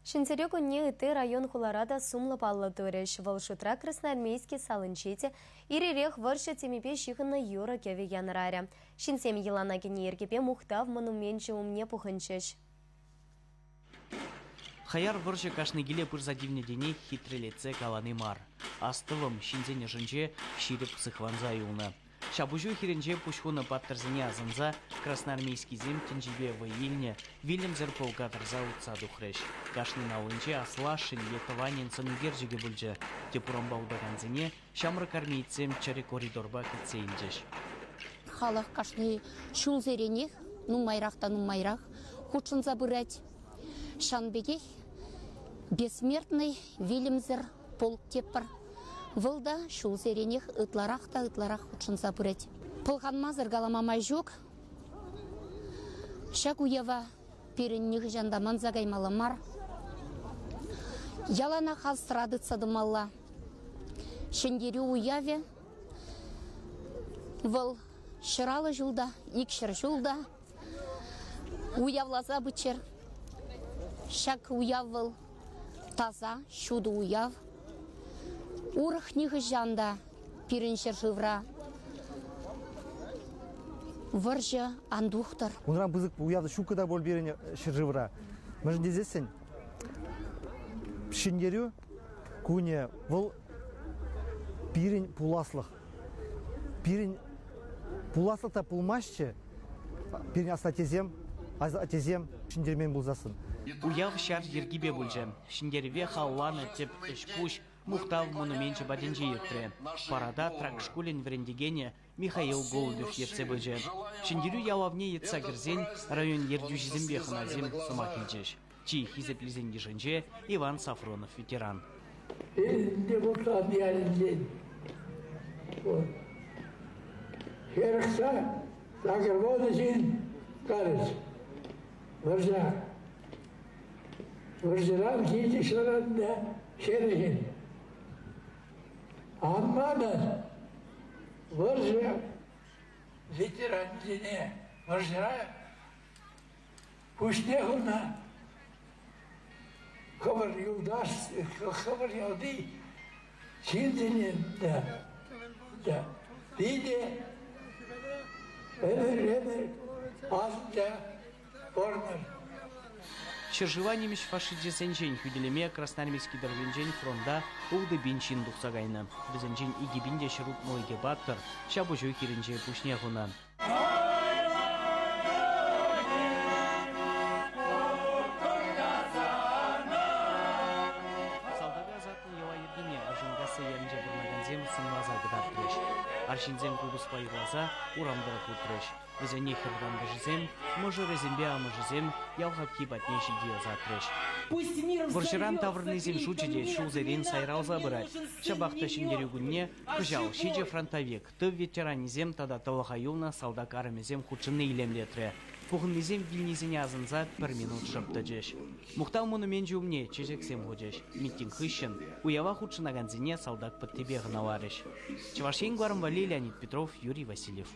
Ҫӗнтерӳ кунне ытти район-хулара та сумлӑ паллӑ турӗҫ. Вӑл шутра Красноармейски салинче те ир-ирех вӑрҫӑ темипе ҫыхӑннӑ юрӑ-кӗвӗ янӑрарӗ. Ҫынсем йӑлана кӗнӗ йӗркепе мухтав монуменчӗ умне пухӑнчӗҫ. Хаяр вӑрҫӑ кашни киле пырса тивнӗ тени хитрелетсе калани мар. Астӑвӑм ҫынсен ӑшӗнче ҫирӗп сыхланса юлнӑ. Ҫапӑҫу хирӗнче пуҫ хунӑ паттӑрсене асӑнса красноармейскисем тӗнчипе вӑй илнӗ, вилӗмсӗр полка тӑрса утса тухрӗҫ. Кашнин аллинче аслашшӗн е тӑванӗн сӑнӳкерчӗкӗ пулчӗ. Тӗп урампа утакансене ҫамрӑк армеецсем чӗрӗ коридорпа кӗтсе илчӗҫ. Халӑх кашни ҫулсеренех нумайрах та нумайрах хутшӑнса пырать. Ҫавӑн пекех бессмертный вилӗмсӗр полк тетпӗр. Вӑл та ҫулсеренех ытларах та ытларах хутшӑнса пырать. Пӑлханмасӑр калама май ҫук. Ҫак уява пирӗн нихӑҫан та манса каймалла мар. Яланах асра тытса тӑмалла. Ҫӗнтерӳ уявӗ вӑл 150 ҫул та, 200 ҫул та уявласа пыччӑр. Ҫак уяв вӑл таса, ҫутӑ уяв. Урӑх нихӑҫан та пирӗн ҫӗршывра вӑрҫӑ ан тухтӑр. Унран пысӑк уяв ҫуккӑ та пуль пирӗн ҫӗршывра. Мӗншӗн тесессӗн Ҫӗнтерӳ кунӗ вӑл пирӗн пуласлӑх. Пирӗн пуласлӑх та пулмастчӗ, пирӗн асаттесем, асаттесем ҫӗнтермен пулсассӑн. Уяв ҫар йӗркипе пулчӗ. Ҫӗнтерӗве халалланӑ тӗп ӗҫ-пуҫ Мухтав монуменчӗ патӗнче иртрӗ. Парада Трак шкулӗн вӗрентекенӗ Михаил Голубев ертсе пычӗ. Ҫӗнтерӳ ялавне йӑтса кӗрсен район ертӳҫисемпе хӑнасем сӑмах илчӗҫ. Чи хисеплисен йышӗнче Иван Сафронов ветеран. Депутат ялӗнчен хӗрӗхса 80 ҫын карӗҫ вӑрҫа. Вӑрҫӑран килчӗҫ вара хӗрӗхӗн. Ан манӑр, вӑрҫӑ ветеранӗсене вӑрҫӑра пуҫне хунӑ хӑвӑр юлташ, хӑвӑр ялти ҫынсене те питӗ ӗмӗр-ӗмӗр асӑнса пурӑнӑр. Ҫӗршыва нимӗҫ фашисчӗсенчен хӳтӗлеме Красноармейски тӑрӑхӗнчен фронта 6000 ҫын тухса кайнӑ. Вӗсенчен 2000 те 162 паттӑр ҫапӑҫу хирӗнче пуҫне хунӑ. Салтака ӑсатнӑ йӑла-йӗркене Арҫынкасси ялӗнче пурӑнакансем сӑнласа кӑтартрӗҫ. Арҫынсем купӑспа юрласа урам тӑрӑх утрӗҫ. Вӗсене хӗр-тантӑшӗсем, мӑшӑрӗсемпе амӑшӗсем ял хапхи патне ҫити ӑсатрӗҫ. Вӑрҫӑран таврӑннисен шучӗ те ҫулсерен сайралса пырать. Ҫапах та Ҫӗнтерӳ кунне кӑҫал ҫичӗ фронтовик, тыл ветеранӗсем тата тӑлӑха юлнӑ салтак арӑмӗсем хутшӑнни илемлетрӗ. Пухӑннисем вилнисене асӑнса пӗр минут шӑп тӑчӗҫ. Мухтав монуменчӗ умне чечексем хучӗҫ. Митинг хыҫҫӑн уява хутшӑнакансене салтак пӑттипе хӑналарӗҫ. Чӑваш Ен кӑларӑм валли Леонид Петров, Юрий Васильев.